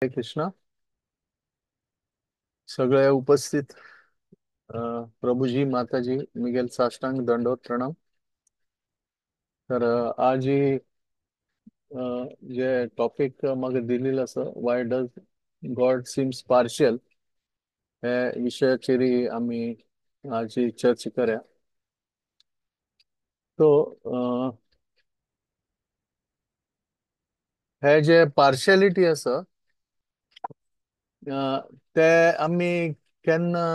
कृष्णा। सगळे उपस्थित प्रभुजी, माताजी, मिगेल साष्टांग दंडवत प्रणाम। तर आज ही जे टॉपिक म्हाका दिलेलो आसा, why does God seems partial, हे विशयाचेर आमी आज चर्चा करया। तो हे जे पार्शियलिटी आसा ते आमी केन्ना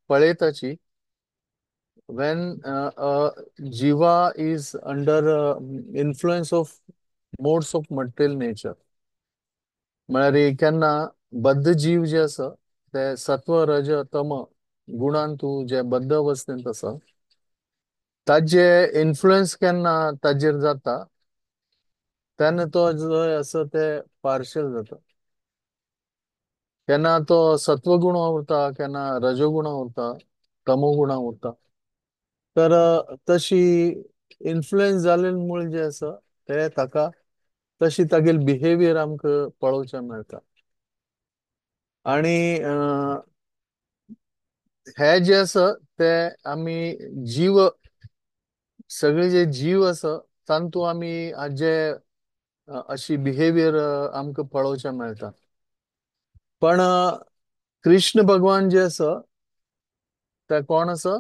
पळयताची, when jiva is under influence of modes of material nature. म्हळ्यार केन्ना बद्ध जीव जे आसा ते सत्व रज तम गुणान तूं जे बद्ध अवस्थेंत आसा ताजे इन्फ्लुएन्स केन्ना ताजेर जाता तेन्ना तो जो आसा ते पार्शियल जाता। केन्ना तो सत्वगुण उरता, केन्ना रजगुण उरता, तमोगुण उरता। तर तशी इन्फ्लुएन्स जाल्ले मूळ जे आसा ते ताका तशी तागेली बिहेवियर आमकां पळोवचें मेळटा। आनी हे जे आसा ते आमी जीव, सगळे जे जीव आसा तांतू आमी जे अशी बिहेवियर आमकां पळोवचें मेळटा। पण कृष्ण भगवान जे आसा ते कोण आसा,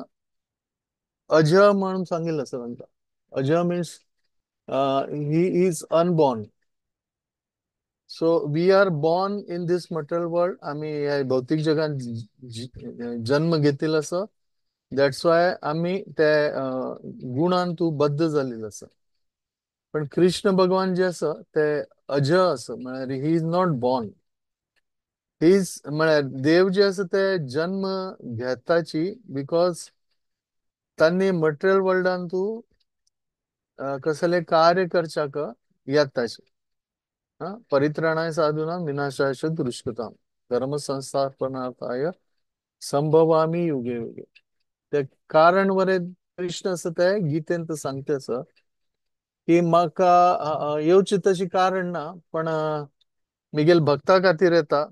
अज म्हणून सांगिल्लें आसा तांकां। अज means he is unborn. So we are born in this material world. आमी ह्या भौतीक जगान जन्म घेतिल्लो आसा, that's why आमी ते गुणान तूं बद्ध जाल्ले आसा। पण कृष्ण भगवान जे आसा ते अज आसा, म्हळ्यार he is not born. He is, म्हळ्यार देव जे आसा ते जन्म घेताची because तांणी मटेरियल वर्ल्डान तूं कसले कार्य करच्याक येताची। परित्राणाय साधूनां विनाशाय च दुष्कृतां धर्म संस्थापनार्थाय संभवामी युगे युगे। ते कारण वरे कृष्ण आसा ते गीतेंत सांगता आसा की म्हाका येवचें तशी कारण ना, पण मिगेल भक्ता खातीर येता,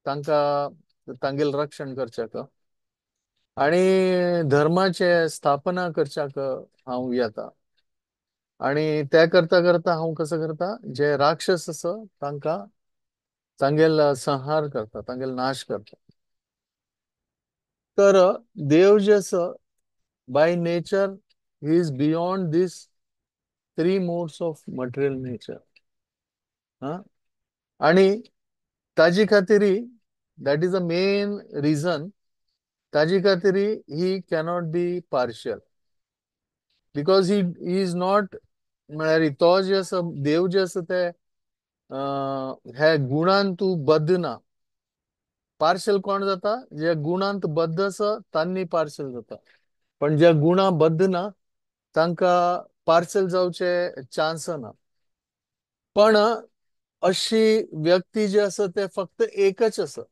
तांकां तांगेल रक्षण करच्याक आनी धर्माचे स्थापना करच्याक हांव येता। आनी ते करता करता हांव कसो करता, जे राक्षस आसा तांकां तांगेल संहार करता, तांगेल नाश करता। तर देव जे आसा by nature he is beyond this three modes of material nature. आनी ताजे खातीर that is the main reason, ताजे खातीर he cannot be partial because he is not, म्हळ्यार तो जे आसा देव जे आसा ते हे गुणान तूं बद्ध ना। पार्शल कोण जाता, जे गुणांत बद्ध आसा तांणी पार्शल जाता, पण जे गुणा बद्ध ना तांकां पार्शल जावचे चान्स ना। पण अशी व्यक्ती जे आसा ते फक्त एकच आसा,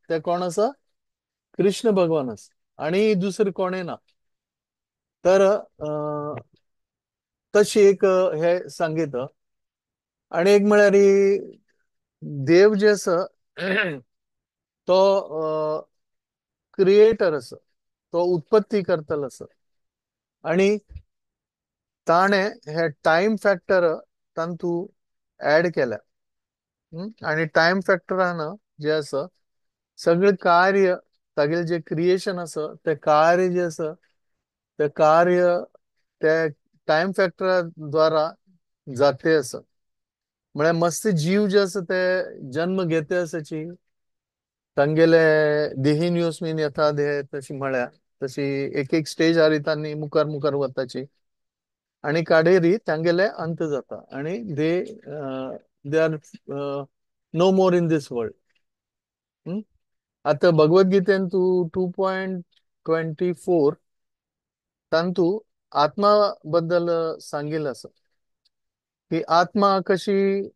ते कोण आसा, कृष्ण भगवान आसा आनी दुसरे कोणें ना। तर तशी एक हे सांगित। आनी एक म्हळ्यार देव जे आसा तो क्रिएटर आसा, तो उत्पत्ती करतलो आसा आनी ताणें हे टायम फॅक्टर तांतू ऍड केल्या। आनी टायम फॅक्टरान जे आसा सगळें कार्य तागेलें जे क्रिएशन आसा ते कार्य जे आसा ते कार्य ते टायम फॅक्टरा द्वारा जाते आसा। म्हळ्यार मस्त जीव जे आसा ते जन्म घेते आसाची, तांगेले देहिन्योस्मीन यथा देह तशी म्हळ्या तशी एक एक स्टेज हारी तांणी मुखार मुखार वताची आनी काडेरी तांगेले अंत जाता आनी they are no more in this world. आतां भगवद्गीतेन तूं 2.24 तांतू आत्मा बद्दल सांगिल्लें आसा की आत्मा कशी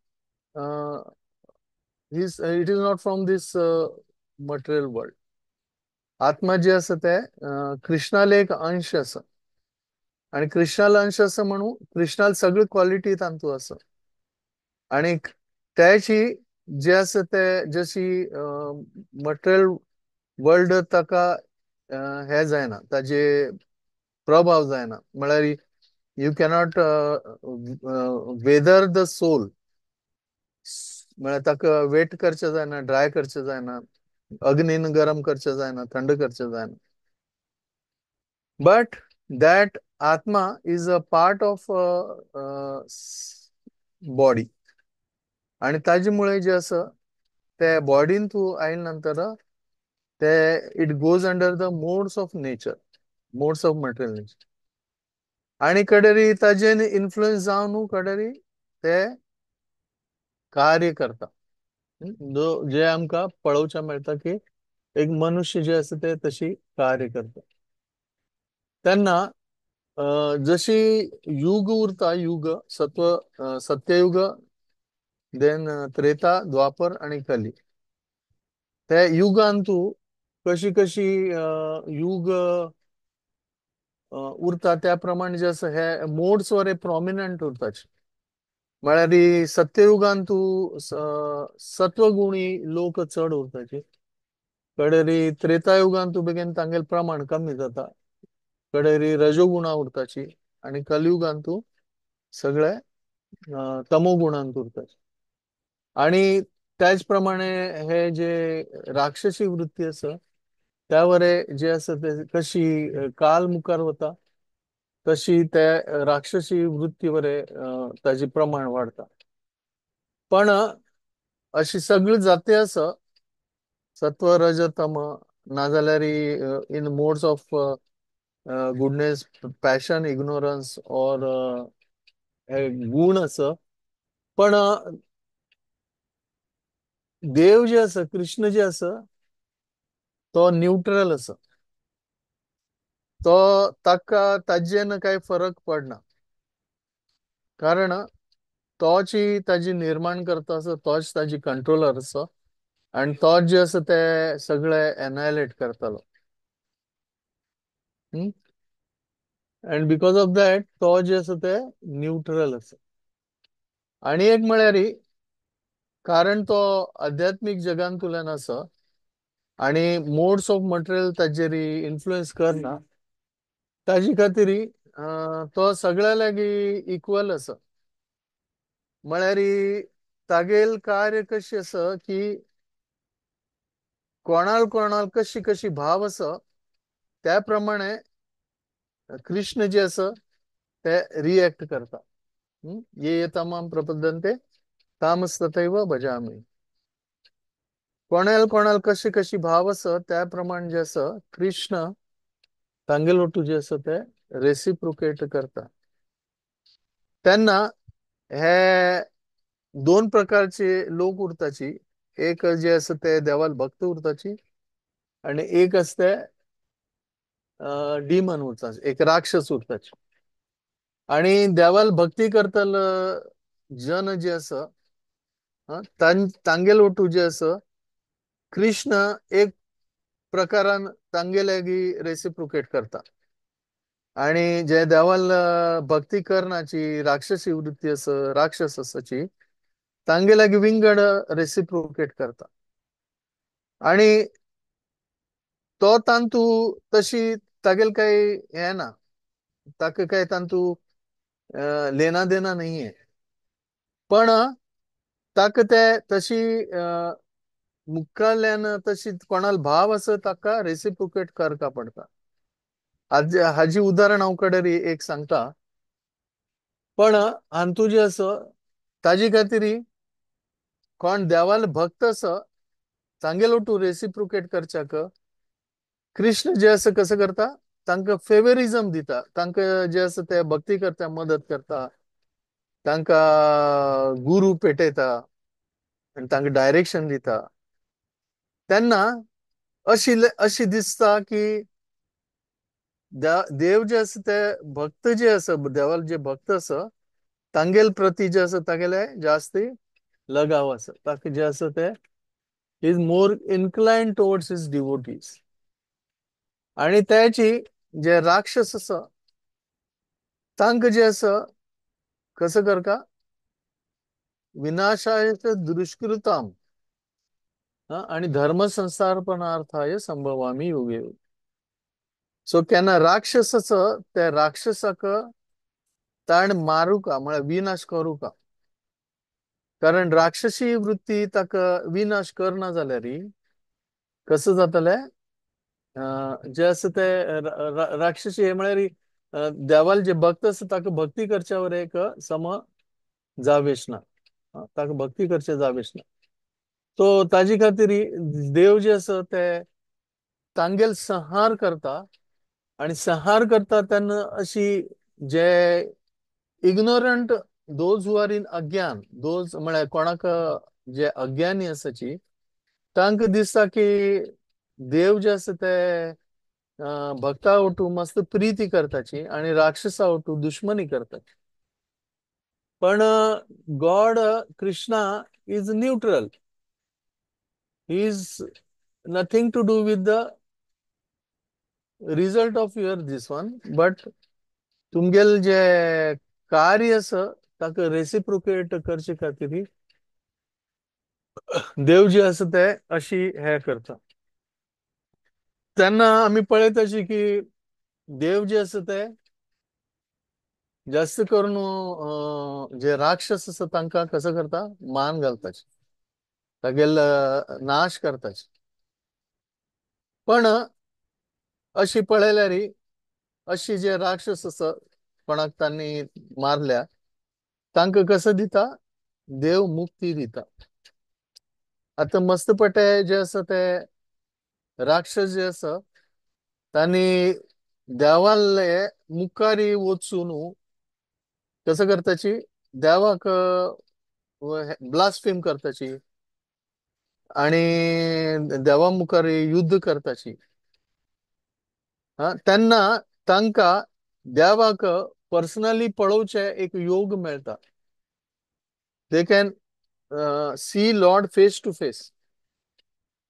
it is not from this material world. आत्मा जे आसा ते कृष्णाले एक अंश आसा आनी कृष्णाले अंश आसा म्हणून कृष्णाले सगळी क्वॉलिटी तांतू आसा आनी त्याची जे आसा ते जशी मटेरियल वर्ल्ड ताका हे जायना, ताजे प्रभाव जायना. म्हळ्यार you cannot weather the soul, म्हळ्यार ताका वेट करचें जायना, ड्राय करचें जायना, अग्नीन गरम करचें जायना, थंड करचें जायना. बट that आत्मा is a part of body, आनी ताजे मुळे जे आसा ते बॉडीन तूं आयले नंतर ते it goes under the modes of nature, modes of material nature. आनी कडेरी ताजेन इन्फ्लुएन्स जावन कडेरी ते कार्य करता. जे आमकां पळोवचें मेळटा की एक मनुष्य जे आसा ते तशी कार्य करता. तेन्ना जशी युग उरता, युग सत्व सत्ययुग, देन त्रेता, द्वापर आनी कली, ते युगान तूं कशी कशी युग उरता त्या प्रमाणे जे आसा हे मोड्स वरे प्रोमिनंट उरताचे. म्हळ्यार सत्ययुगान तूं सत्वगुणी लोक चड उरताचे, कडेरी त्रेतायुगान तूं बेगीन तांगेले प्रमाण कमी जाता, कडेरी रजोगुणा उरताची, आनी कलयुगान तूं सगळे तमोगुणांत उरताचे. आनी त्याच प्रमाणे हे जे राक्षसी वृत्ती आसा त्यावरे जे आसा ते कशी काल मुखार वता तशी ते राक्षसी वृत्ती वरे ताजे प्रमाण वाडता. पण अशी सगळी जाती आसा सत्व रज तम, नाजाल्यार in modes of goodness, passion, ignorance or हे गुण आसा. पण देव जे आसा, कृष्ण जे आसा तो न्यूट्रल आसा, तो ताका ताजेन कांय फरक पडना, कारण तोच ताजी निर्माण करता आसा, तोच ताजी कंट्रोलर आसा, आनी तोच जे आसा ते सगळे एनायलेट करतालो. एंड because of that तो जे आसा ते न्यूट्रल आसा. आनी एक म्हळ्यार कारण तो आध्यात्मीक जगांतल्यान आसा आनी मोड्स ऑफ मटेरियल ताजेर इन्फ्लुएन्स करना, ताजे खातीर तो सगळ्या लागीं इक्वल आसा. म्हळ्यार तागेल कार्य कशें आसा की कोणाल कोणाल कशी कशी भाव आसा त्या प्रमाणे कृष्ण जे आसा ते रिएक्ट करता. ये तमाम प्रपद्यन्ते तामस तथैव भजामि. कोणाल कोणाल कशी कशी भाव आसा त्या प्रमाणे जे आसा कृष्ण तांगेलो वटू जे आसा ते रेसिप्रोकेट करता. तेन्ना हे दोन प्रकारचे लोक उरताची, एक जे आसा ते देवाल भक्त उरताची आनी एक आसा ते डिमन उरताची, एक राक्षस उरताची. आनी देवाल भक्ती करतल जन जे आसा, तांगेल वटू जे आसा कृष्ण एक प्रकारान तांगेले रेसिप्रोकेट करता. आनी जे देवाल भक्ती करनाची राक्षसी वृत्ती आसा, राक्षस आसाची, तांगे लागीं विंगड रेसिप्रोकेट करता. आनी तो तांतू तशी तागेल काय हें ना, ताका काय तांतू लेना देना नहीं है, पण ताका ते तशी मुखाल्यान तशी कोणाल भाव आसा ताका रेसिप्रोकेट करका पडटा. हाजी उदाहरण हांव कडेन एक सांगता. पण हातूं जे आसा ताजे खातीर कोण देवाल भक्त आसा तांगेलो टू रेसिप्रोकेट करच्याक कृष्ण जे आसा कसो करता, तांकां फेवरिजम दिता, तांकां जे आसा ते भक्ती करता, मदत करता, तांकां गुरू पेटयता आनी तांकां डायरेक्शन दिता. तेन्ना अशी दिसता की देव जे आसा ते भक्त जे आसा, देवाल जे भक्त आसा तांगेल प्रती जे आसा तागेले जास्ती लगाव आसा, ताका जे आसा ते is more incline towards his devotees. आनी त्याची जे राक्षस आसा तांकां जे आसा कसो करता, विनाशाय च दुष्कृताम आणि धर्म संस्थापनार्थाय संभवामी युगे युगे. सो केन्ना राक्षसाचो त्या राक्षसाक ताण मारूका म्हळ्यार विनाश करूका, कारण राक्षसी वृत्ती ताका विनाश करना जाल्यार कसो जातलें, जे आसा ते राक्षसी हे म्हळ्यार देवाल जे भक्त आसा ताका भक्ती करच्या वर एक सम जावेश ना, ताका भक्ती करचे जावेश ना. तो ताजे खातीर देव जे आसा ते तांगेल संहार करता, आनी संहार करता तेन्ना अशी जे ignorant those who are in अज्ञान, those म्हळ्यार कोणाक जे अज्ञानी आसाची तांकां दिसता की देव जे आसा ते भक्ता वटू मस्त प्रिती करताची आनी राक्षसा वटू दुश्मनी करताची. पण God Krishna is neutral, he is nothing to do with the result of your this one, but तुमगेल जे कार्य आसा ताका रेसिप्रोकेट करचे खातीर देव जे आसा ते अशी हे करता. तेन्ना आमी पळयताची की देव जे आसा ते जास्त करून जे राक्षस आसा तांकां कसो करता, मान घालताची, तागेल नाश करताची. पण अशी पळयल्यार अशी जे राक्षस आसा कोणाक तांणी मारल्या तांकां कसो दिता, देव मुक्ती दिता. आतां मस्तपटे जे आसा ते राक्षस जे आसा तांणी देवाले मुखारी वचून कसो करताची, देवाक ब्लास्फीम करताची आनी देवा मुखार युद्ध करताची. तेन्ना तांकां देवाक पर्सनली पळोवचें एक योग मेळटा. They can see lord face to face.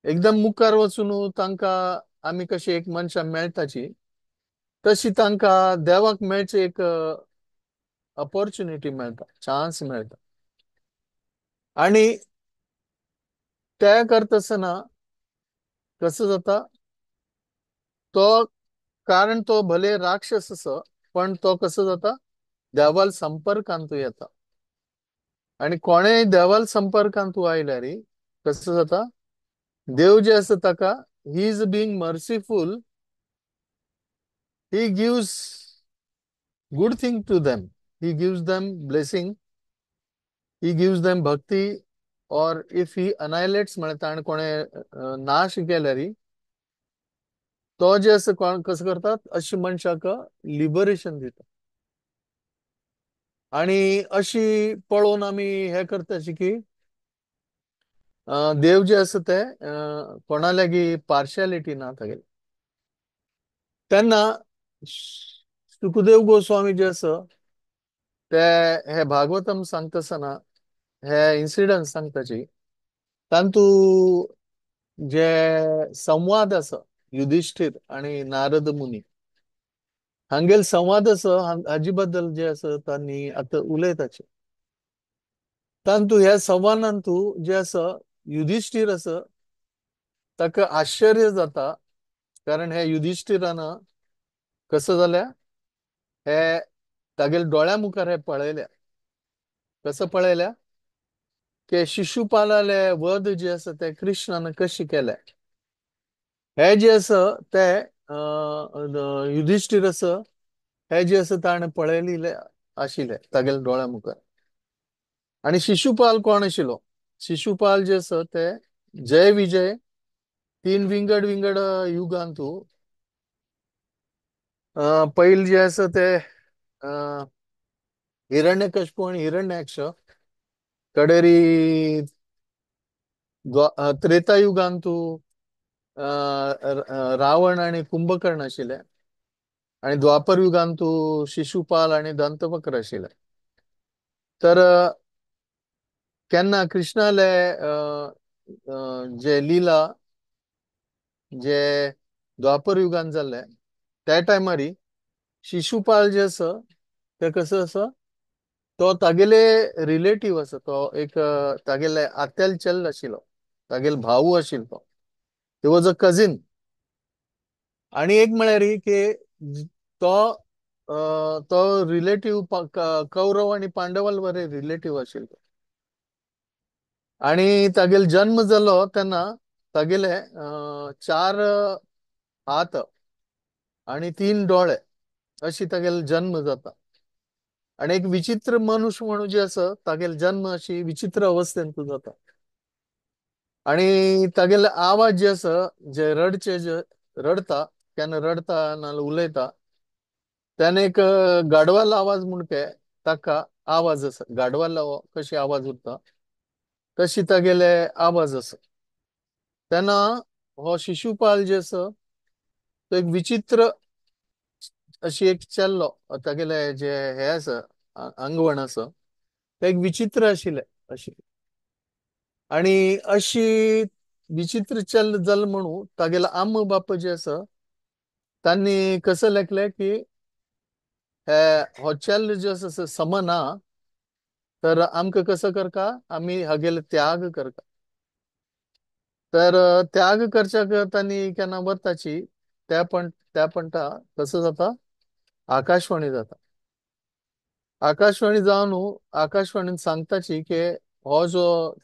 एकदम मुखार वचून तांकां आमी कशी एक मनशां मेळटाची तशी तांकां देवाक मेळचे एक अपॉर्चुनिटी मेळटा, चान्स मेळटा. आनी ते करतासतना कसो जाता तो, कारण तो भले राक्षस आसा पण तो कसो जाता, देवाल संपर्कांत येता. आनी कोणेय देवाल संपर्कांत आयल्यार कसो जाता, देव जे आसा ताका he is being merciful, he gives good thing to them, he gives them blessing, he gives them bhakti. Or if he annihilates म्हळ्यार ताणें कोणें नाश केल्यार तो जे आसा कोण कसो करतात, अशी मनशाक लिबरेशन दिता. आनी अशी पळोवन आमी हे करता अशी की देव जे आसा ते कोणा लागीं पार्शियलिटी ना तागेली. तेन्ना सुखदेव गोस्वामी जे आसा ते हे भागवतम सांगता आसतना हे इन्सिडंट सांगताची, तांतू जे संवाद आसा युधिष्ठिर आनी नारद मुनी हांगेल संवाद आसा, हाजी बद्दल जे आसा तांणी आतां उलयताचे. तांतू ह्या संवादांतू जे आसा युधिष्ठिर आसा ताका आश्चर्य जाता, कारण हे युधिष्ठिरान कसो जाल्या हे तागेल दोळ्या मुखार हे पळयल्या. कसो पळयल्या की शिशुपालाले वध जे आसा ते कृष्णान कशी केले, हे जे आसा ते युधिष्ठिर आसा हे जे आसा ताणें पळयलेले आशिल्ले तागेल दोळ्या मुखार. आनी शिशुपाल कोण आशिल्लो, शिशुपाल जे आसा ते जय विजय तीन विंगड विंगड युगांतू पयल जे आसा ते हिरण्यकश्यप आनी हिरण्याक्ष कडेरी त्रेता युगांतू रावण आनी कुंभकर्ण आशिल्ले, आनी द्वापर युगांतू शिशुपाल आनी दंतवक्र आशिल्ले. तर केन्ना कृष्णाले जे लीला जे द्वापर युगान जाल्ले त्या टायमारी शिशुपाल जे आसा ते कसो आसा तो तागेले रिलेटीव आसा, तो एक तागेले आत्याल चेल्ल आशिल्लो, तागेल भाऊ आशिल्लो, तो he was a cousin. आणि एक म्हळ्यार की तो तो रिलेटीव कौरव आणि पांडवाल बरे रिलेटीव आशिल्लो. आणि तागेल जन्म जालो तेन्ना तागेले 4 हात आणि 3 डोळे अशी तागेल जन्म जाता. आणि एक विचित्र मनुष्य म्हणून जे आसा तागेल जन्म अशी विचित्र अवस्थेंत जाता. आणि तागेले आवाज जे आसा, जे रडचे, जे रडता केन्ना रडता नाजाल्यार उलयता त्याने एक गाडवालो आवाज म्हूण के ताका आवाज आसा, गाडवालो कशी आवाज उरता तशी तागेले आवाज आसा. तेन्ना हो शिशुपाल जे आसा तो एक विचित्र अशी एक चेल्लो, तागेले जे हे आसा अंगवण आसा ते एक विचित्र आशिल्ले अशी. आणि अशी विचित्र चल जाल म्हणून तागेलो आम बाप जे आसा तांणी कसं लेखलें की हे हो चेल्ल जे आसा सम ना, तर आमकां कसं करका, आमी हागेले त्याग करका. तर त्याग करच्याक तांणी केन्ना वताची त्या पण त्या पणटा कसं जाता, आकाशवाणी जाता. आकाशवाणी जावन आकाशवाणीन सांगताची की हो जो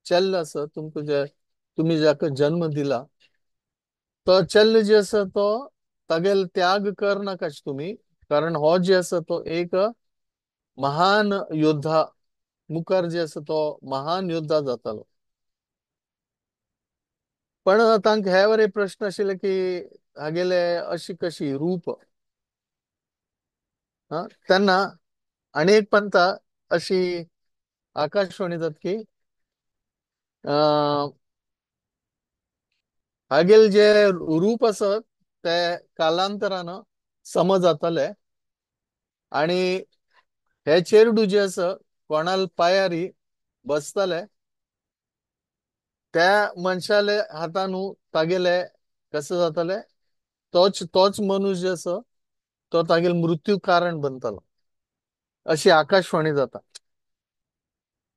चेल्ल आसा तुमकां जे तुमी जाका जन्म दिला तो चेल्ल जे आसा तो तागेल त्याग कर नाकाच तुमी, कारण हो जे आसा तो एक महान योद्धा, मुखार जे आसा तो महान योद्धा जातालो. पण तांकां हे वरे प्रश्न आशिल्ले की हागेले अशी कशी रूप, तेन्ना आनी एक पंथा अशी आकाशवाणी जात की हागेल जे रूप आसा ते कालांतरान सम जातले आणि हे चेरडू जे आसा कोणाल पायारी बसतले त्या मनशाले हातानू तागेले कसं जातले, तोच मनुष्य जे आसा तो तागेल मृत्यू कारण बनतलो, अशी आकाशवाणी जाता.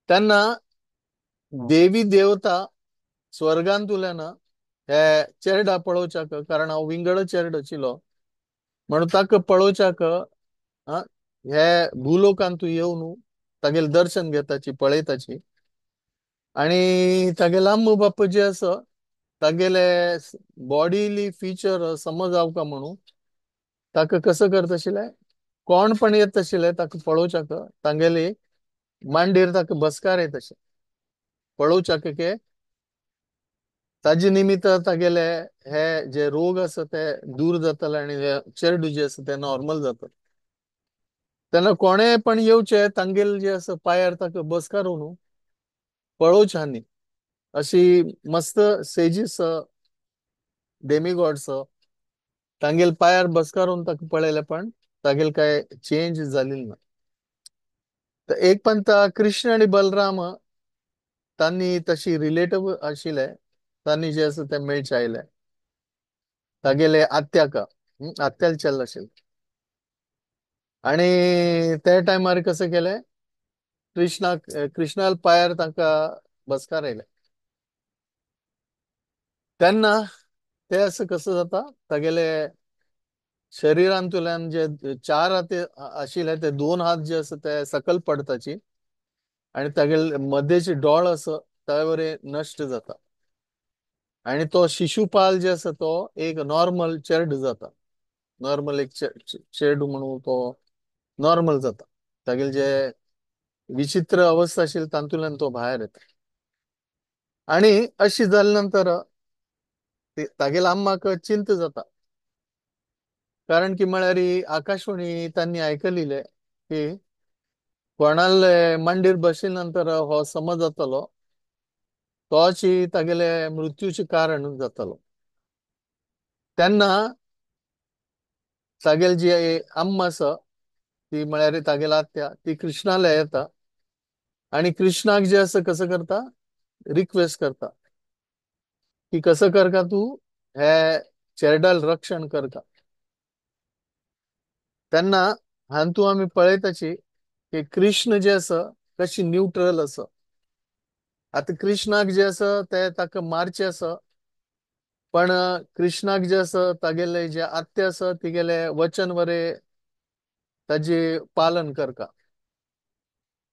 तेन्ना देवी देवता स्वर्गांतुल्यान हे चेरडा पळोवच्याक, कारण हांव विंगड चेरड आशिल्लो म्हणून ताका पळोवच्याक हे भूलोकांतू येवन तागेल दर्शन घेताची पळयताची. आणि तागेले आम्मू बाप्पा जे आसा तागेले बॉडीली फिचर समज जावका म्हणून ताका कसं करता आशिल्लें, कोण पण येत आशिल्लें ताका पळोवच्याक, तागेली मांडीर ताका बसकार येत आशिल्लें पळोवच्याक की ताजे निमित्त तागेले हे जे रोग आसा ते दूर जातले आनी हे चेरडू जे आसा ते नॉर्मल जातले. तेन्ना कोणेय पण येवचे तांगेले जे आसा पांयार ताका बसकार न्हू पळोवचें न्ही, अशी मस्त सेजीस डेमिगॉड्स तांगेले पांयार बसकारून ताका पळयलें पण तागेले काय चेंज जाली ना. तर एक पंता कृष्ण आनी बलराम तांणी तशी रिलेटिव आशिल्ले, तांणी जे आसा ते मेळचे आयले तागेले आत्याक, आत्याल चेल्ल आशिल्लें. आनी त्या टायमार कसं केलें, कृष्णाल पांयार तांकां बसकार आयले. तेन्ना ते असं कसं जाता, तागेले शरीरांतल्यान जे 4 हात आशिल्ले ते 2 हात जे आसा ते सकल पडताची आनी तागेले मदेचे डोळ आसा ते वरे नश्ट जाता आनी तो शिशुपाल जे आसा तो एक नॉर्मल चेरड जाता, नॉर्मल एक चेरडू म्हणून तो नॉर्मल जाता. तागेले जे विचित्र अवस्था आशिल्ली तातूंतल्यान तो भायर येता. आनी अशी जाल्या नंतर तागेले आम्माक चिंता जाता, कारण की म्हळ्यार आकाशवाणी तांणी आयकलिले की कोणाले मांडीर बसले नंतर हो समज जातलो तोच तागेले मृत्यूचे कारण जातलो. तेन्ना तागेली जी अम्मा आसा ती म्हळ्यार तागेली आत्या, ती कृष्णाले येता आनी कृष्णाक जे आसा कसं करता, रिक्वेस्ट करता की कसं करका तू हे चेरडाल रक्षण करका. तेन्ना हांतू आमी पळयताची की कृष्ण जे आसा कशी न्यूट्रल आसा. आतां कृष्णाक जे आसा ते ताका मारचे आसा, पण कृष्णाक जे आसा तागेले जे आत्या आसा तिगेले वचन वरे ताजे पालन करता.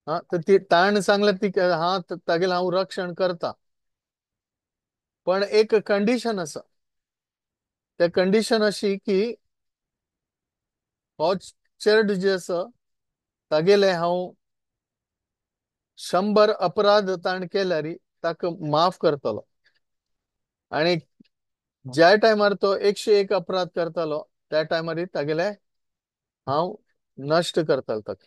हा, तर ती ताण सांगले ती हा तागेले हांव रक्षण करता, पण एक कंडिशन आसा. त्या कंडिशन अशी की हो चेड जे आसा तागेले हांव 100 अपराध ताण केल्यार ताका माफ करतलो, आनी ज्या टायमार तो 101 अपराध करतलो त्या टायमार तागेले हांव नश्ट करतलो ताका.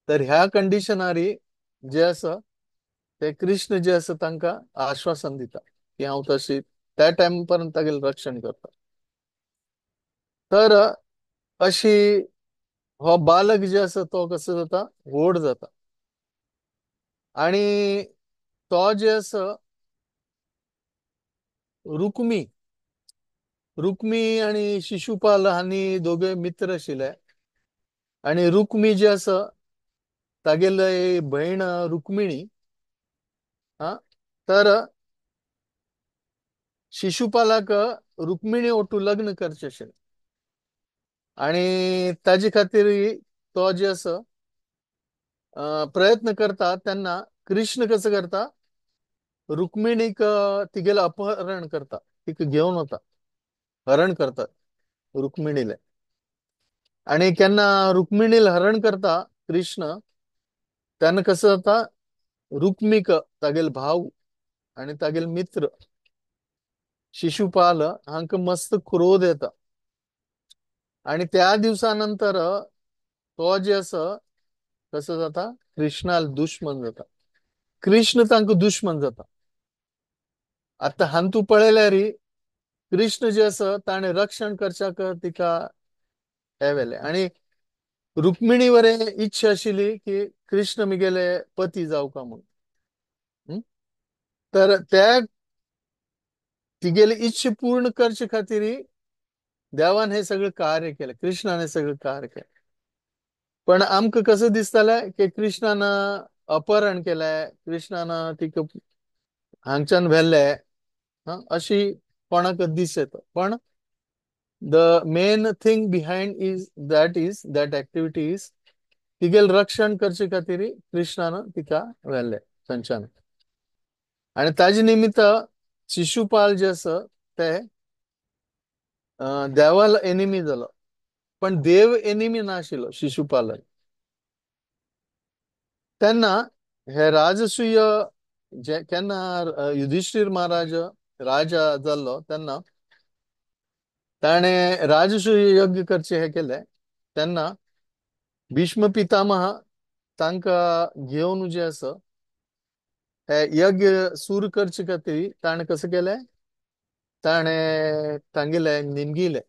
तर ह्या कंडिशनारी जे आसा ते कृष्ण जे आसा तांकां आश्वासन दिता की हांव तशी त्या टायम पर्यंत तागेलें रक्षण करता. तर अशी हो बालक जे आसा तो कसो जाता, व्हड जाता, आनी तो जे आसा रुक्मी, रुक्मी आनी शिशुपाल हांणी दोगे मित्र आशिल्ले, आनी रुक्मी जे आसा तागेले भयण रुक्मिणी, हा, तर शिशुपालाक रुक्मिणी ओटू लग्न करचें आशिल्लें, आनी ताजे खातीर तो जे आसा प्रयत्न करता. तेन्ना कृष्ण कसो करता, रुक्मिणीक तिगेलें अपहरण करता, तिका घेवन वता, हरण करता रुक्मिणीले. आनी केन्ना रुक्मिणीले हरण करता कृष्ण, तेन्ना कसो जाता, रुक्मीक तागेलो भाव आनी तागेलो मित्र शिशुपाल हांकां मस्त क्रोध येता, आनी त्या दिवसा नंतर तो जे आसा कसो जाता, कृष्णाल दुश्मन जाता, कृष्ण तांकां दुश्मन जाता. आतां हांतू पळयल्यार कृष्ण जे आसा ताणें रक्षण करच्याक तिका हे व्हेलें, आनी रुक्मिणी वरे इच्छा आशिल्ली की कृष्ण मिगेले पती जावका म्हूण. तर त्या तिगेली इच्छा पूर्ण करचे खातीर देवान हे सगळें कार्य केलें, कृष्णान हे सगळें कार्य केलें. पण आमकां कसं दिसतालें की कृष्णान अपहरण केलें, कृष्णान तिका हांगच्यान व्हेलें, हा, अशी कोणाक दीस येता. पण the main thing behind is that is that activity is तिगेल रक्षण करचे खातीर कृष्णान तिका व्हेलें थंयच्यान. आनी ताजे निमित्त शिशुपाल जे आसा ते देवाल एनिमी जालो, पण देव एनिमी नाशिल्लो शिशुपाल. तेन्ना हे राजसूय जे केन्ना युधिष्ठिर महाराज राजा जाल्लो तेन्ना ताणें राजसूय यज्ञ करचें हें केलें. तेन्ना भीष्म पितामह तांकां घेवन जे आसा हे यज्ञ सुरू करचे खातीर ताणें कसं केलें, ताणें तांगेलें निमगिलें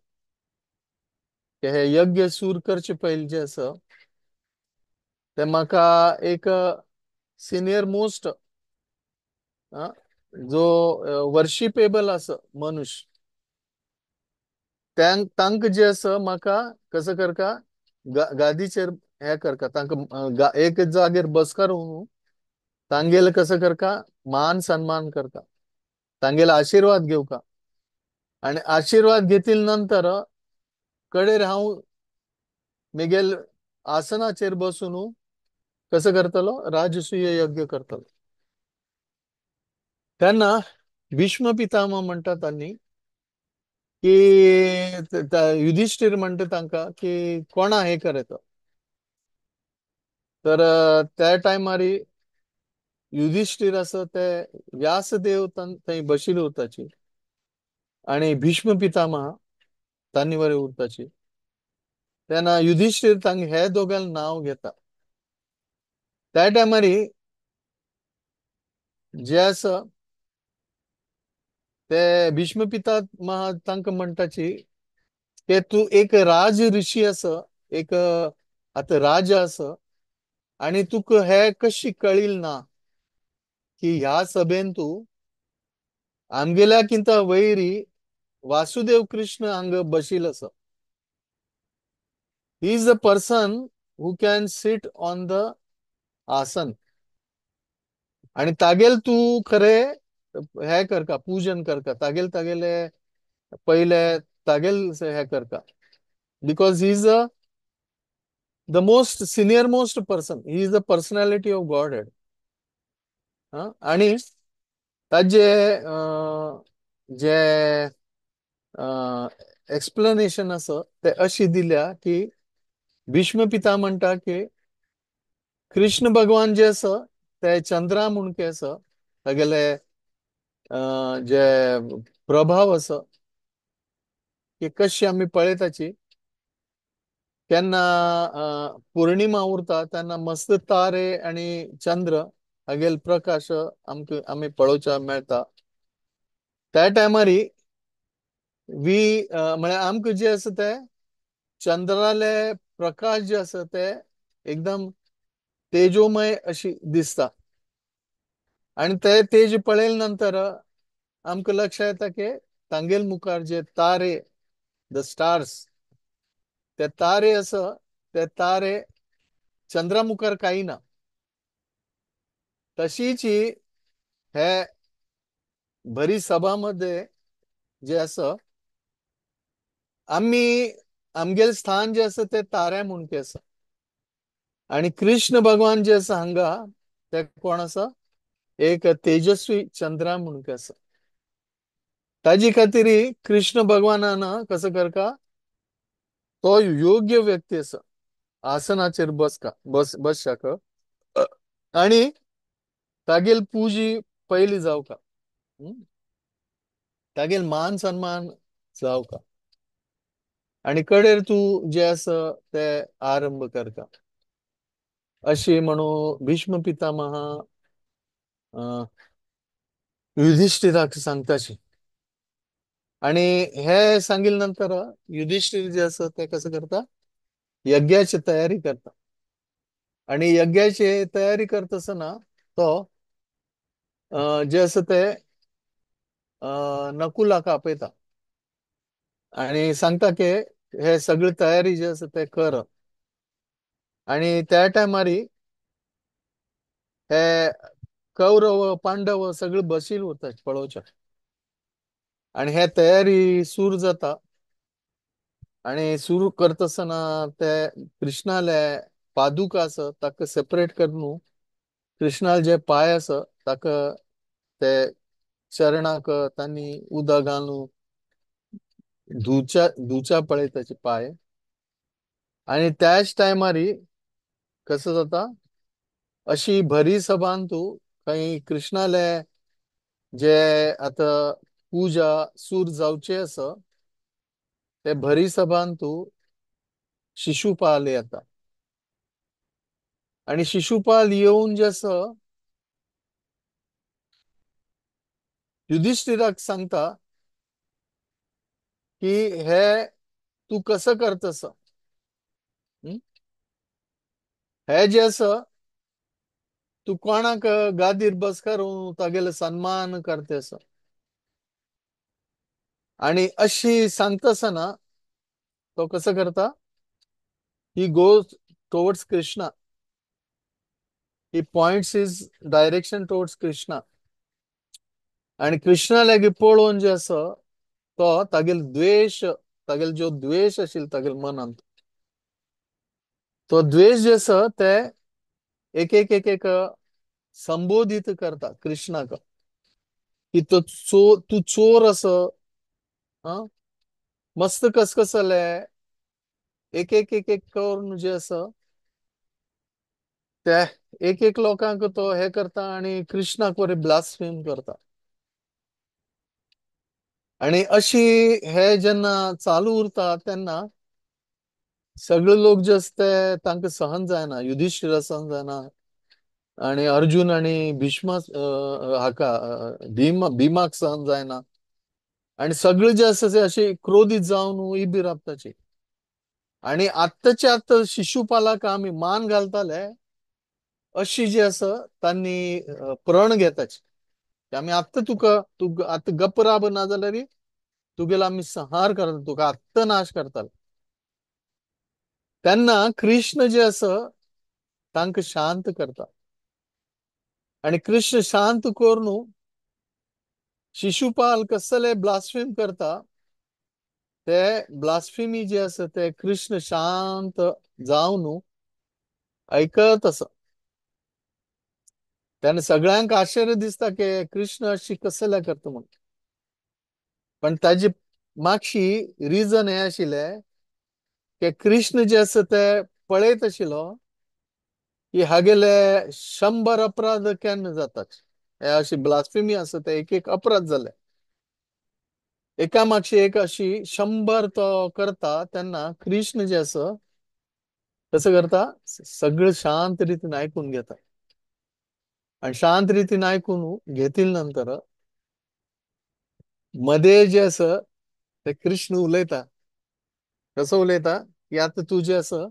की हे यज्ञ सुरू करचे पयलीं जे आसा ते म्हाका एक सिनियर मोस्ट, जो वर्शिपेबल आसा मनुष्य, तांकां जे आसा म्हाका कसं करका गादीचेर हे करका, तांकां एक जागेर बसकार तांगेले कसं करका मान सन्मान करका, तांगेले आशीर्वाद घेवका, आनी आशीर्वाद घेतील नंतर कडेर हांव मिगेल आसनाचेर बसून कसं करतलो, राजसूय यज्ञ करतलो. तेन्ना भीष्म पितामह म्हणटा तांणी की युधिष्ठिर म्हणटा तांकां की कोणा हे करता, तर त्या टायमार युधिष्ठिर आसा ते व्यासदेव थंय बशिल्ले उरताची आनी भीष्म पितामह तांणी बरे उरताची. तेन्ना युधिष्ठिर तांक हे दोगांक नांव घेता. त्या टायमार जे आसा ते भीष्म पितामह तांकां म्हणटाची की तूं एक राज ऋषी आसा, एक आतां राजा आसा, आनी तुका हे कशी कळील ना की ह्या सभेन तूं आमगेल्या किंता वैरी वासुदेव कृष्ण हांगा बशील आसा. He is the person Who can sit on the आसन. आणि तागेल तूं खरें हें करका, पूजन करका, तागेल तागेले पयले तागेल हें करका, because he is a the most senior most person, he is the personality of Godhead. आणि ताजे जे एक्सप्लेनेशन आसा ते अशी दिल्या की भीष्म पिता म्हणटा की कृष्ण भगवान जे आसा ते चंद्रा म्हणके आसा, तागेले जे प्रभाव आसा की कशी आमी पळयताची, केन्ना पूर्णिमा उरता तेन्ना मस्त तारे आनी चंद्र हागेल प्रकाश आमकां आमी पळोवच्या मेळटा. त्या टायमार वी म्हळ्यार आमकां जे आसा ते चंद्राले प्रकाश जे आसा ते एकदम तेजोमय अशी दिसता. आनी ते तेज पळयले नंतर आमकां लक्षात येता की तांगेल मुखार जे तारे, the stars, ते तारे आसा ते तारे चंद्रा मुखार कांय ना. तशीच हे बरी सभामध्ये जे आसा आमी आमगेले स्थान जे आसा ते तारे म्हणके आसा. आनी कृष्ण भगवान जे आसा हांगा ते कोण आसा, एक तेजस्वी चंद्रा म्हणके आसा. ताजी खातीर कृष्ण भगवानान कसो करका, तो योग्य व्यक्ती आसा आसनाचेर बसका, बसशाक आनी तागेल पुजी पयली जावका, तागेल मान सन्मान जावका आनी कडेर तूं जे आसा ते आरंभ करता अशी म्हणून भीष्म पितामह युधिष्ठिराक सांगताशी. आनी हे सांगितले नंतर युधिष्ठिर जे आसा ते कसं करता, यज्ञाची तयारी करता. आनी यज्ञाची तयारी करतासना तो जे आसा ते नकुलाक आपयता आनी सांगता की हे सगळी तयारी जे आसा ते कर. आनी त्या टायमार हे कौरव पांडव सगळे बशील उरता पळोवच्या आनी हे तयारी सुरू जाता. आनी सुरू करतासना ते कृष्णाले पादुका आसा ताका सेपरेट करून कृष्णाले जे पांय आसा ताका ते चरणाक तांणी उदक घालून धुच्या पळय ताचे पांय. आनी त्याच टायमार कसं जाता, अशी भरी सभान तूं खंय कृष्णाले जे आतां पूजा सूर जावचे आसा ते भरी सभान तूं शिशुपाल येता. आनी शिशुपाल येवन जे आसा युधिष्ठिराक सांगता की हे तूं कसं करतस, हे जे आसा तूं कोणाक गादीर बस करून तागेले सन्मान करतेस. आनी अशी सांगतासना तो कसो करता, he goes towards Krishna, he points his direction towards Krishna. आनी कृष्णा लागीं पळोवन जे आसा तो तागेल द्वेश, तागेल जो द्वेश आशिल्लो तागेल मनांत, तो द्वेश जे आसा ते एक एक एक एक संबोधित करता कृष्णाक की तो तूं चोर आसा, मस्त कसकसले एक एक एक एक करून जे आसा ते एक एक लोकांक तो हे करता आनी कृष्णाक वरी ब्लास्फेम करता. आनी अशी हे जेन्ना चालू उरता तेन्ना सगळे लोक जे आसा ते तांकां सहन जायना, युधिष्ठिरा सहन जायना आनी अर्जुन आनी भीष्मा हाका भीमाक सहन जायना आनी सगळे जे आसा ते अशे क्रोधीत जावन इबी राबताची. आनी आत्ताच्या आत्ता शिशुपालाक आमी मान घालताले अशी जी आसा तांणी प्रण घेताची की आमी आत्तां तुका, तूं आत्तां गप्प राब ना जाल्यार तुगेलो आमी संहार करता, तुका आत्तां नाश करताले. तेन्ना कृष्ण जे आसा तांकां शांत करता आनी कृष्ण शांत करून शिशुपाल कसले ब्लास्फेम करता ते ब्लास्फेमी जे आसा ते कृष्ण शांत जावन ऐकत आसा. तेन्ना सगळ्यांक आश्चर्य दिसता की कृष्ण अशी कसले करता म्हूण. पण ताजी मागशी रिजन हें आशिल्लें की कृष्ण जे आसा ते पळयत आशिल्लो की हागेले 100 अपराध केन्ना जातात, हे अशी ब्लास्फेमी आसा ते एक एक अपराध जाले, एका मागशी एक अशी 100 तो करता. तेन्ना कृष्ण जे आसा कसं करता, सगळं शांत रितीन आयकून घेता आणि शांत रितीन आयकून घेतील नंतर मध्ये जे आसा ते कृष्ण उलयता. कसं उलयता की आता तू जे आसा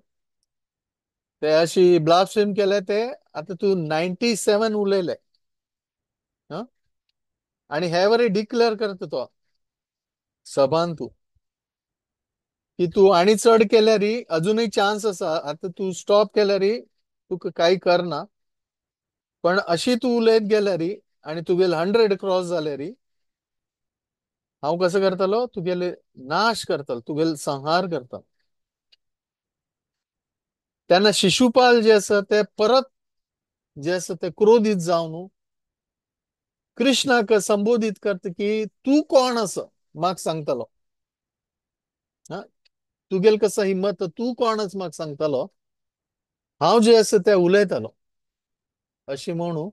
ते अशी ब्लास्फेम केले ते आता तू 97 उलयले आणि हे वरी डिक्लेअर करता तो सभान तू की तू आणि चड केल्यारी अजूनही चान्स आसा, आता तू स्टॉप केल्यारी तुका काही करना, पण अशी तू उलयत गेल्यारी आणि तुगेले 100 क्रॉस जाल्यारी हांव कसं करतलो, तुगेले नाश करतलो, तुगेले संहार करतलो. तेन्ना शिशुपाल जे आसा ते परत जे आसा ते क्रोधीत जावन कृष्णाक संबोधीत करता की तूं कोण आसा म्हाका सांगतलो, तुगेल कसो हिम्मत, तूं कोण आसा म्हाका सांगतलो, हांव जे आसा ते उलयतलो. अशी म्हणून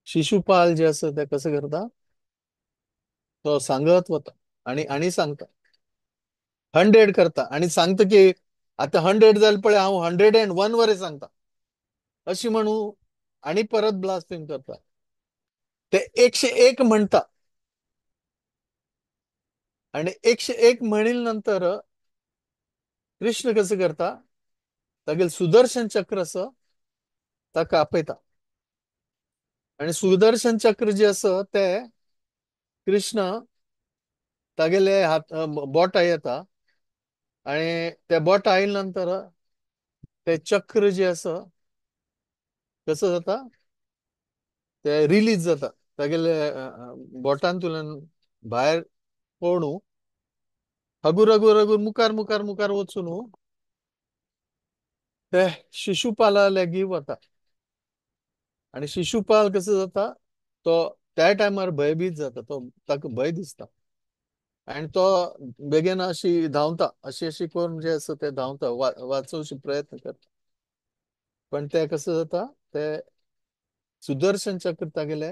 शिशुपाल जे आसा ते कसं करता, तो सांगत वता आनी आनी सांगता, 100 करता आनी सांगता की आतां 100 जालें पळय हांव 101 वरें सांगता अशी म्हणू आनी परत ब्लास्फेम करता. ते 101 म्हणटा आनी 101 म्हणील नंतर कृष्ण कसं करता, तागेल सुदर्शन चक्र आसा ताका आपयता आनी सुदर्शन चक्र जे आसा ते कृष्ण तागेले हात बोटां येता आनी ते बोटां आयले नंतर ते चक्र जे आसा कसं जाता, ते रिलीज जाता, तागेले बोटांतल्यान भायर पडून हगूर हगूर हगूर मुखार मुखार मुखार वचून ते शिशुपाला लागीं वता आनी शिशुपाल कसो जाता, तो त्या टायमार भयभीत जाता, तो ताका भंय दिसता आनी तो बेगीन अशी धांवता, अशी अशी करून जे आसा ते धांवता, वाचोवचे प्रयत्न करता. पण ते कसं जाता, ते सुदर्शन चक्र तागेले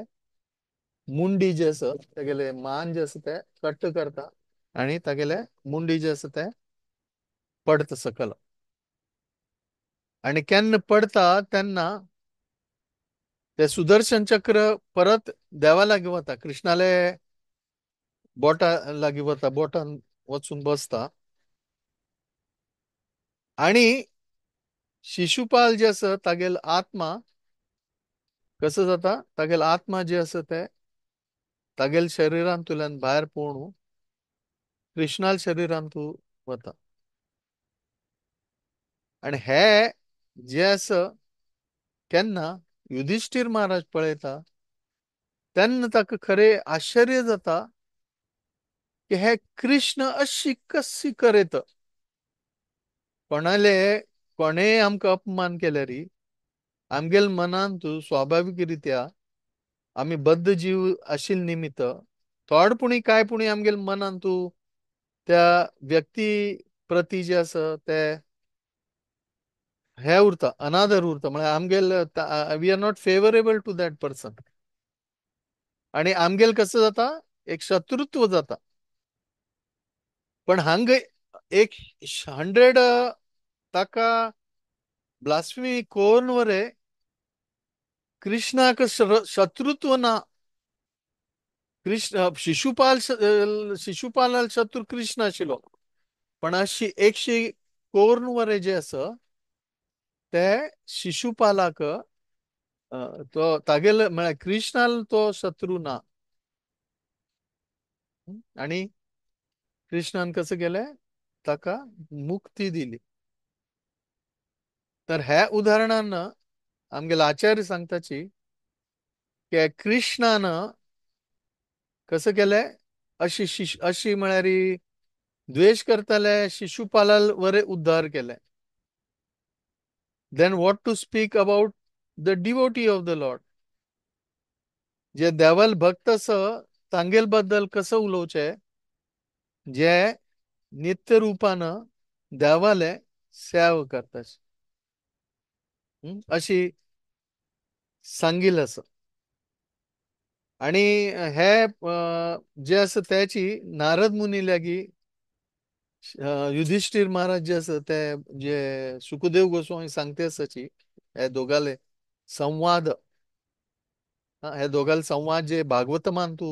मुंडी जे आसा तागेले मान जे आसा ते कट करता आनी तागेले मुंडी जे आसा ते पडता सकल. आनी केन्ना पडता तेन्ना ते सुदर्शन चक्र परत देवा लागीं वता, कृष्णाले बोटा लागीं वता, बोटान वचून बसता आनी शिशुपाल जे आसा तागेलो आत्मा कसो जाता, तागेलो आत्मा जे आसा ते तागेल शरिरांतल्यान भायर पळोवन कृष्णाल शरिरांत वता. आनी हे जे आसा केन्ना युधिष्ठिर महाराज पळयता तेन्ना ताका खरें आश्चर्य जाता की हे कृष्ण अशी कशी करत, कोणाले कोणेय आमकां अपमान केल्यारी आमगेल मनान तूं स्वाभावीक रित्या आमी बद्ध जीव आशिल्ले निमित्त थोड पुणी काय पुणी आमगेल मनान तूं त्या व्यक्ती प्रती जे आसा ते हे उरता, अनादर उरता, म्हळ्यार आमगेल we are not favourable to that person आनी आमगेल कसं जाता, एक शत्रुत्व जाता. पण हांग एक 100 ताका ब्लास्फेमी कोन वरे कृष्णाक शत्रुत्व ना, कृष्ण शिशुपाल शिशुपालाल शत्रू कृष्ण आशिल्लो, पण अशी 100 कोर्न वरे जे आसा ते शिशुपालाक तो तागेल म्हळ्यार कृष्णाल तो शत्रू ना. आनी कृष्णान कसं केलें, ताका मुक्ती दिली. तर ह्या उदाहरणान आमगेले आचार्य सांगताची की कृष्णान कसं केलें, अशी अशी म्हळ्यार द्वेश करताले शिशुपालाल वरे उद्धार केले. Then what to speak about the devotee of the lord, जे देवाल भक्त आसा तांगेल बद्दल कसं उलोवचें, जे नित्य रूपान देवाले सेवा करता अशी सांगिल आसा. आणि हे जे आसा त्याची नारद मुनी लागी युधिष्ठिर महाराज जे आसा ते जे सुखदेव गोस्वामी सांगते आसाची हे दोगाले संवाद, हे दोगाले संवाद जे भागवतमान तू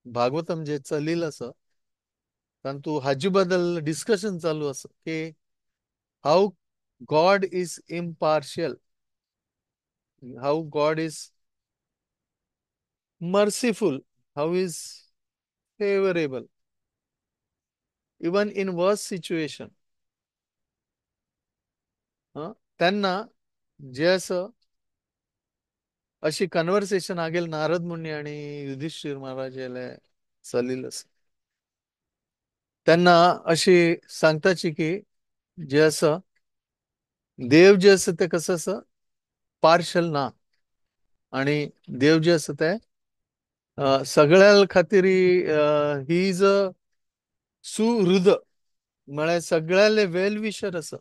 भागवतम जे चलील आसा तांतू हाजे बद्दल डिस्कशन चालू आसा की how God is impartial, how God is merciful, how is favorable even in worst situation. त्यांना जे असं अशी कन्व्हर्सेशन आगेल नारद मुनी आणि युधिष्ठिर महाराज चालील असं त्यांना अशी सांगताची की जे असं देव जे असं ते कसं असं पार्शल ना, आणि देव जे असं ते सगळ्या खातीर he is a सुहृद, म्हळ्यार सगळ्याले वेल विशर आसा,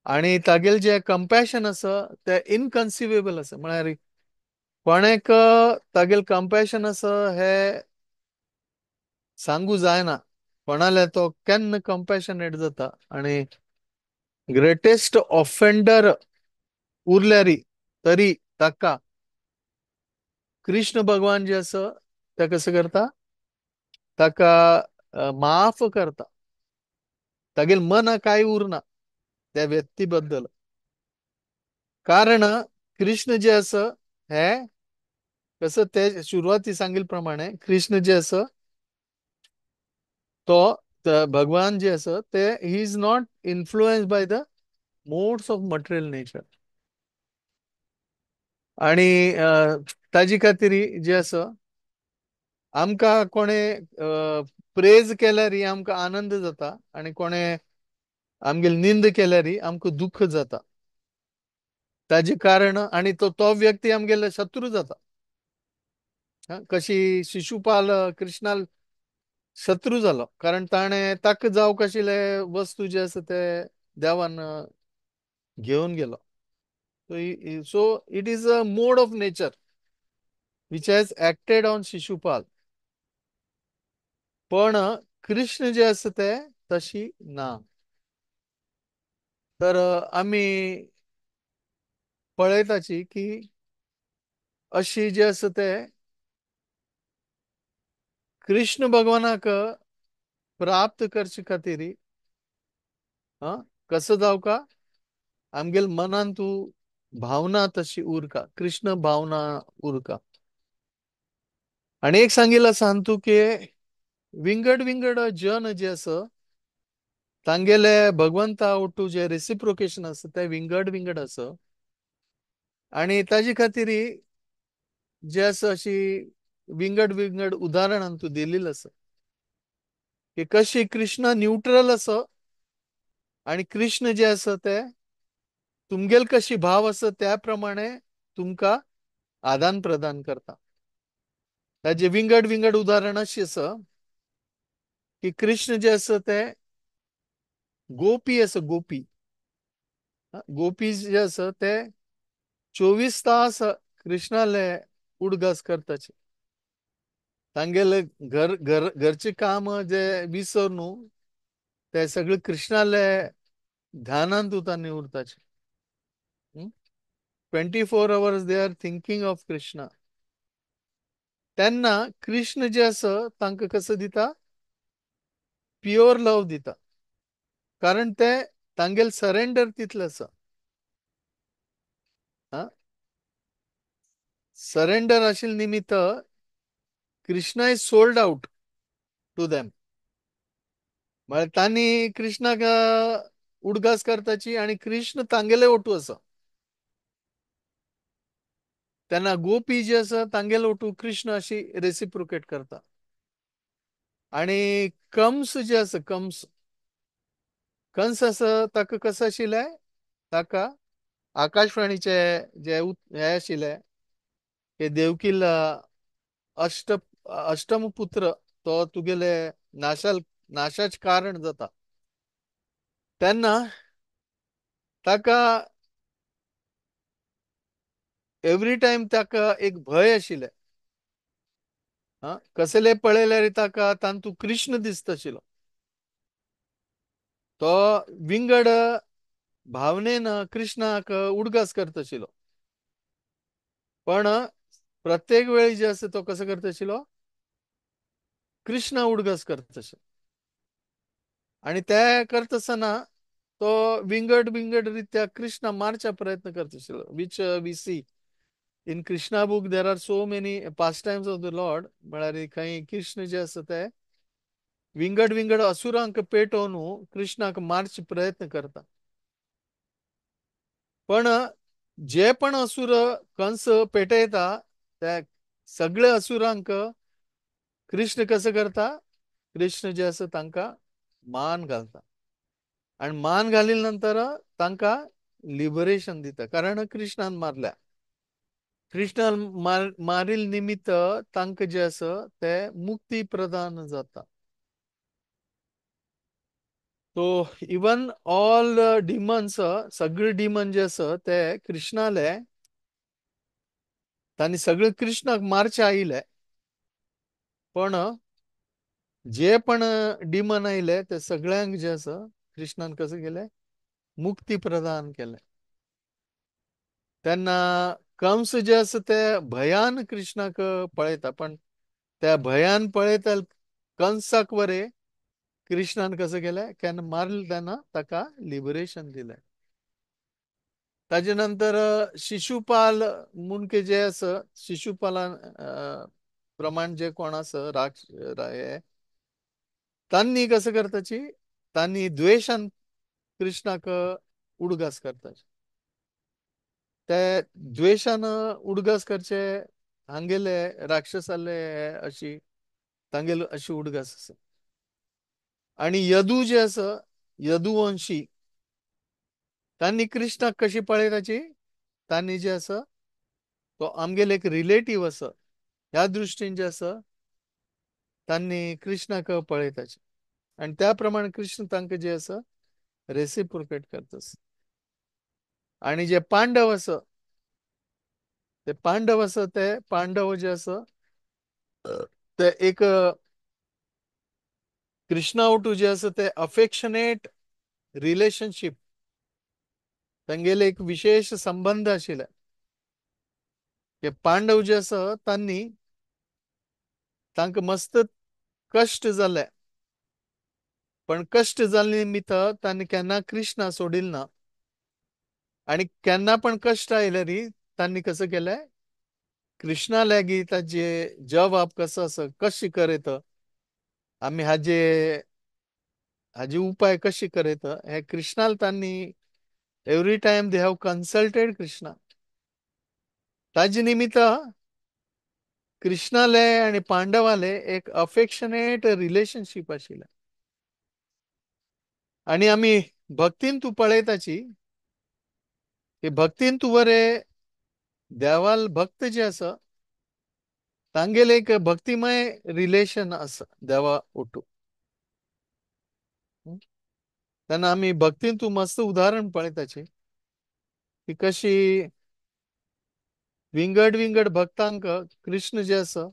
आणि तागेल जे कंपॅशन आसा ते इनकन्सिवेबल आसा, म्हळ्यार कोणेक तागेल कंपॅशन आसा हे सांगू जायना, कोणाले तो केन्ना कंपॅशनेट जाता. आणि ग्रेटेस्ट ऑफेंडर उरल्यारी तरी ताका कृष्ण भगवान जे आसा ते कसं करता, ताका माफ करता, तागेल मना काय उरना त्या व्यक्ती बद्दल, कारण कृष्ण जे आसा हे कसं ते सुरवाती सांगिल प्रमाणे कृष्ण जे आसा तो भगवान जे आसा ते he is not influence by the modes of material nature. आणि ताजी खातीर जे आसा आमकां कोणे प्रेज केल्यार आमकां आनंद जाता आनी कोणे आमगेल निंद केल्यार आमकां दुःख जाता, ताजे कारण आनी तो तो व्यक्ती आमगेले शत्रू जाता. कशी शिशुपाल कृष्णाल शत्रू जालो, कारण ताणें ताका जावंक आशिल्ले वस्तू जे आसा ते देवान घेवन गेलो. So it is a mode of nature which has acted on Shishupal. पण कृष्ण जे आसा ते तशी ना. तर आमी पळयताची की अशी जे आसा ते कृष्ण भगवानाक प्राप्त करचे खातीर कसो जावका, आमगेल मनान तूं भावना तशी उरका, कृष्ण भावना उरका. आनी एक सांगिल्लें आसा तूं की विंगड विंगड जन जे आसा तांगेले भगवंता ओटू जे रेसिप्रोकेशन आसा ते विंगड विंगड आसा, आनी ताजे खातीर जे आसा अशी विंगड विंगड उदाहरणां तूं दिलेलें आसा की कशी कृष्ण न्यूट्रल आसा आनी कृष्ण जे आसा ते तुमगेल कशी भाव आसा त्या प्रमाणे तुमकां आदान प्रदान करता. ताजे विंगड विंगड उदाहरण अशी आसा की कृष्ण जे आसा ते गोपी आसा, गोपी गोपी जे आसा ते 24 तास कृष्णाले उडगास करताचे, तांगेले घर घर घरचे काम जे विसर न्हू ते सगळे कृष्णाले ध्यानांत तांणी उरताचे. 24 hours they are thinking of Krishna. तेन्ना कृष्ण जे आसा तांकां कसो दिता, प्युअर लव दिता, कारण ते तांगेल सरेंडर तितलें आसा. सरेंडर आशिल्ले निमित्त Krishna is sold out to them. म्हळ्यार तांणी कृष्णाक उडगास करताची आनी कृष्ण तांगेले ओटू आसा. तेन्ना गोपी जे आसा तांगेले ओटू कृष्ण अशी रेसिप्रोकेट करता. आनी कंस जे आसा, कंस कंस आसा ताका कसो आशिल्लें, ताका आकाशवाणीचे जे हे आशिल्ले की देवकीला अष्टम पुत्र तो तुगेले नाशाच कारण जाता. तेन्ना ताका एवरी टायम ताका एक भंय आशिल्लें. कसले पळयल्यार ताका तांतू कृष्ण दिसता आशिल्लो. तो विंगड भावनेन कृष्णाक उडगास करता आशिल्लो. पण प्रत्येक वेळी जे आसा तो कसो करता आशिल्लो, कृष्णा उडगास करता आशिल्लो. आनी ते करता आसतना तो विंगड विंगड रित्या कृष्णा मारच्या प्रयत्न करता आशिल्लो. Which we see in Krishna book there are so many pastimes of the lord. म्हळ्यार खंय कृष्ण जे आसा ते विंगड विंगड असुरांक पेटोवन कृष्णाक मारचे प्रयत्न करता. पण जे पण असुर कंस पेटयता त्या सगळे असुरांक कृष्ण कसं करता, कृष्ण जे आसा तांकां मान घालता आनी मान घालील नंतर तांकां लिबरेशन दिता. कारण कृष्णान मारल्या, कृष्णान मारील निमित्त तांकां जे आसा ते मुक्ती प्रदान जाता. तो इवन ऑल डिमन्स, सगळे डिमन जे आसा ते कृष्णाले, तांणी सगळे कृष्णाक मारचे आयले, पण जे पण डिमन आयले ते सगळ्यांक जे आसा कृष्णान कसं केलें, मुक्ती प्रदान केलें. तेन्ना कंस जे आसा ते भयान कृष्णाक पळयता, पण त्या भयान पळयता कंसाक वरे कृष्णान कसं केलें, केन्ना मारले तेन्ना ताका लिबरेशन दिलें. ताजे नंतर शिशुपाल मुनके जे आसा, शिशुपाला प्रमाण जे कोण आसा राक्ष हे, तांणी कसं करताची, तांणी द्वेशान कृष्णाक उडगास करताची. ते द्वेशान उडगास करचे हांगेले राक्षसाले अशी तांगेले अशी उडगास आसा. आनी यदू जे आसा, यदुवंशी, तांणी कृष्णाक कशी पळयताची, तांणी जे आसा तो आमगेले एक रिलेटीव आसा ह्या दृश्टीन जे आसा तांणी कृष्णाक पळयताची. आनी त्या प्रमाणे कृष्ण तांकां जे आसा रेसिप्रोकेट करता. आनी जे पांडव आसा ते पांडव आसा ते पांडव जे आसा ते एक कृष्णा ओटू जे आसा ते अफेक्शनेट रिलेशनशीप, तांगेले एक विशेष संबंध आशिल्ले. ते पांडव जे आसा तांणी तांकां मस्त कश्ट जाले, पण कश्ट जाल्ले निमित्त तांणी केन्ना कृष्णा सोडील ना. आनी केन्ना पण कश्ट आयले री तांणी कसं केलें, कृष्णा लागीं ताजे जवाब कसो आसा, कशी करयत आमी हाजे हाजे उपाय कशी करयत हे कृष्णाल तांणी every time they have consulted Krishna. ताजे निमित्त कृष्णाले आनी पांडवाले एक अफेक्शनेट रिलेशनशीप आशिल्लें. आनी आमी भक्तीन तूं पळयताची की भक्तीन तूं बरे देवाल भक्त जे आसा तांगेले एक भक्तिमय रिलेशन आसा देवा ओटू. तेन्ना आमी भक्तीन तूं मस्त उदाहरण पळयताची की कशी विंगड विंगड भक्तांक कृष्ण जे आसा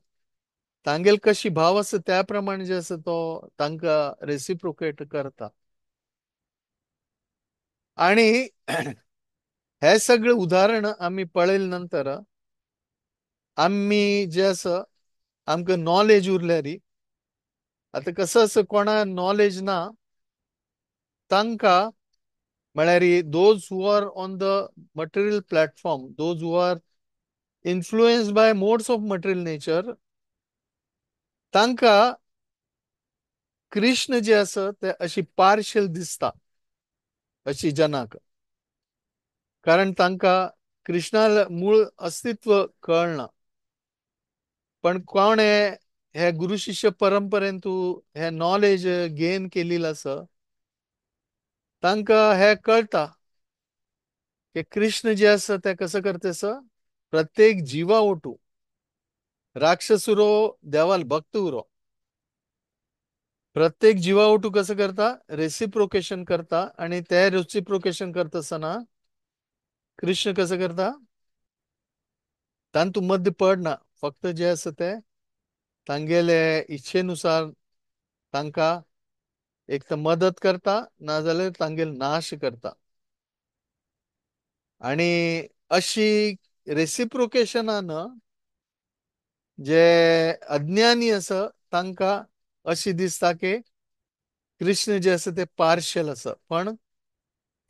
तांगेल कशी भाव आसा त्या प्रमाणे जे आसा तो तांकां रेसिप्रोकेट करता. आनी हे सगळे उदाहरण आमी पळयले नंतर आमी जे आसा आमकां नॉलेज उरल्या री. आतां कसो आसा कोणा नॉलेज ना तांकां म्हळ्यार those who are on the material platform, those who are influenced by modes of material nature, तांकां कृष्ण जे आसा ते अशी पार्शियल दिसता. अशी जनाक, कारण तांकां कृष्णाल मूळ अस्तित्व कळना. पण कोण हे गुरु शिष्य परंपरेन तूं हे नॉलेज गेन केलेलं आसा तांकां हे कळटा की कृष्ण जे आसा ते कसं करते, प्रत्येक जिवा ओटू राक्षस उरो देवाल भक्त उरो, प्रत्येक जिवा ओटू कसं करता रेसिप्रोकेशन करता. आणि ते रेसिप्रोकेशन करता आसतना कृष्ण कसं करता तांतू मध्य पडना, फक्त जे आसा ते तांगेले इच्छेनुसार तांकां एक तर मदत करता ना जाल्यार तांगेल नाश करता. आणि अशी रेसिप्रोकेशनान जे अज्ञानी आसा तांकां अशी दिसता की कृष्ण जे आसा ते पार्शल आसा, पण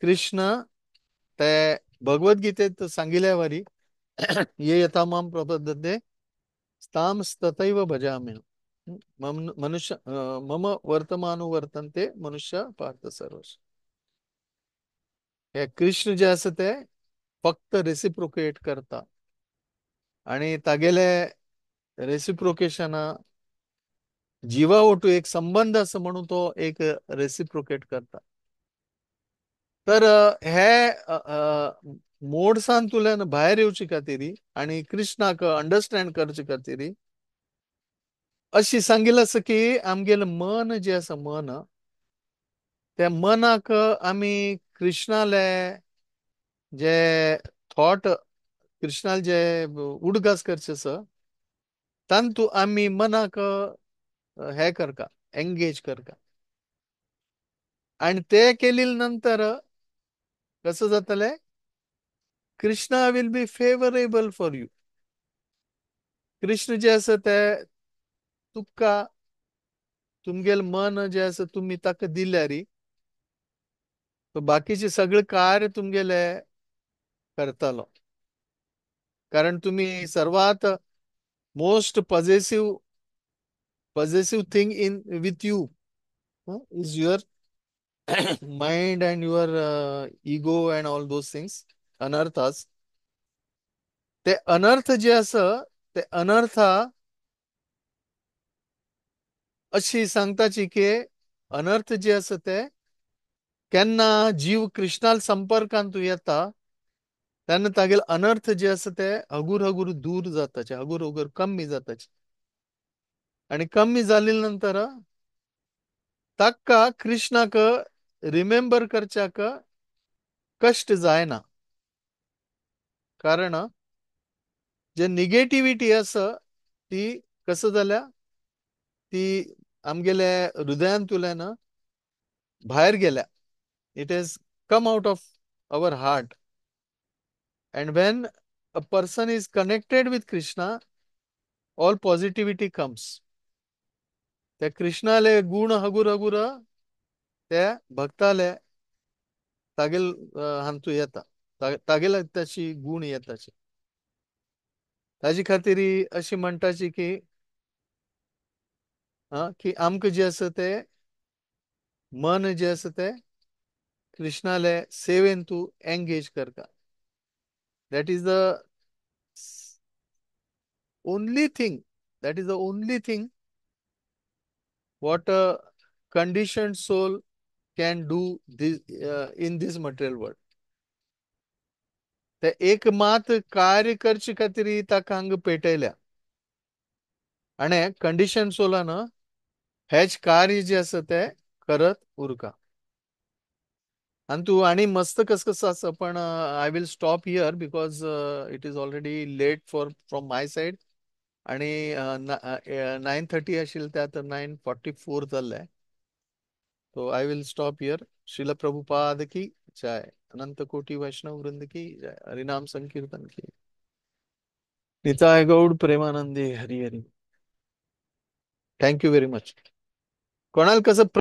कृष्ण ते भगवद्गीतेत सांगिल्ल्या वरी ये यथा मां प्रपद्यन्ते तां तथैव भजामि मनुष्य मम वर्तमानुवर्तन्ते मनुष्य पार्थ सर्वश. हे कृष्ण जे आसा ते फक्त रेसिप्रोकेट करता आणि तागेले रेसिप्रोकेशना जिवा ओटू एक संबंध आसा म्हणून तो एक रेसिप्रोकेट करता. तर हे मोडसांतुल्यान भायर येवचे खातीर आनी कृष्णाक अंडरस्टँड करचे खातीर अशी सांगिल्लें आसा की आमगेलें मन जें आसा मन, त्या मनाक आमी कृष्णाले जे थॉट कृष्णाले जे उडगास करचे आसा तांतू आमी मनाक हे करका एंगेज करका. आनी ते केले नंतर कसं जातलें, Krishna will be favourable for you. Krishna जे आसा ते तुका तुमगेलें मन जे आसा तुमी ताका दिल्यार तो बाकीचे सगळे कार्य तुमगेले करतालो, कारण तुमी सर्वात most possessive thing in with you is your mind and your ego and all those things, अनर्थास. ते अनर्थ जे आसा ते अनर्थ अशी सांगताची की अनर्थ जे आसा ते केन्ना जीव कृष्णाल संपर्कांत येता तेन्ना तागेले अनर्थ जे आसा ते हगूर हगूर दूर जाताचे, हगूर हगूर कमी जाताचे. आनी कमी जाले नंतर ताका कृष्णाक रिमेंबर करच्याक कश्ट जायना, कारण जे निगेटिविटी आसा ती कसं जाल्या ती आमगेले हृदयांतल्यान भायर गेल्या. It has come out of our heart. And when a person is connected with Krishna all positivity comes. त्या कृष्णाले गुण हगूर हगूर त्या भक्ताले तागेल हांतू येता, तागेला ताची गुण येताची. ताजे खातीर अशी म्हणटाची की की आमकां जें आसा ते मन जें आसा ते कृष्णाले सेवेन तूं एंगेज करता. That is the only thing, that is the only thing what a conditioned soul can do this in this material world. ते एक मात कार्य करचे खातीर ताका हांगा पेटयल्या आनी कंडिशन सोलान हेच कार्य जे आसा ते करत उरका. आनी तूं आनी मस्त कस कसं आसा, पण I will stop here because it is already late for from my side. आनी 9:30 आशिल्लें ते आतां 9:44 जाल्लें. So I will stop here. Srila Prabhupada की जय, अनंत कोटि वैष्णव वृंद की जय, हरिनाम संकीर्तन की, Nitai Gaud Premanandi Hari Hari. Thank you very much. कोणाला कसं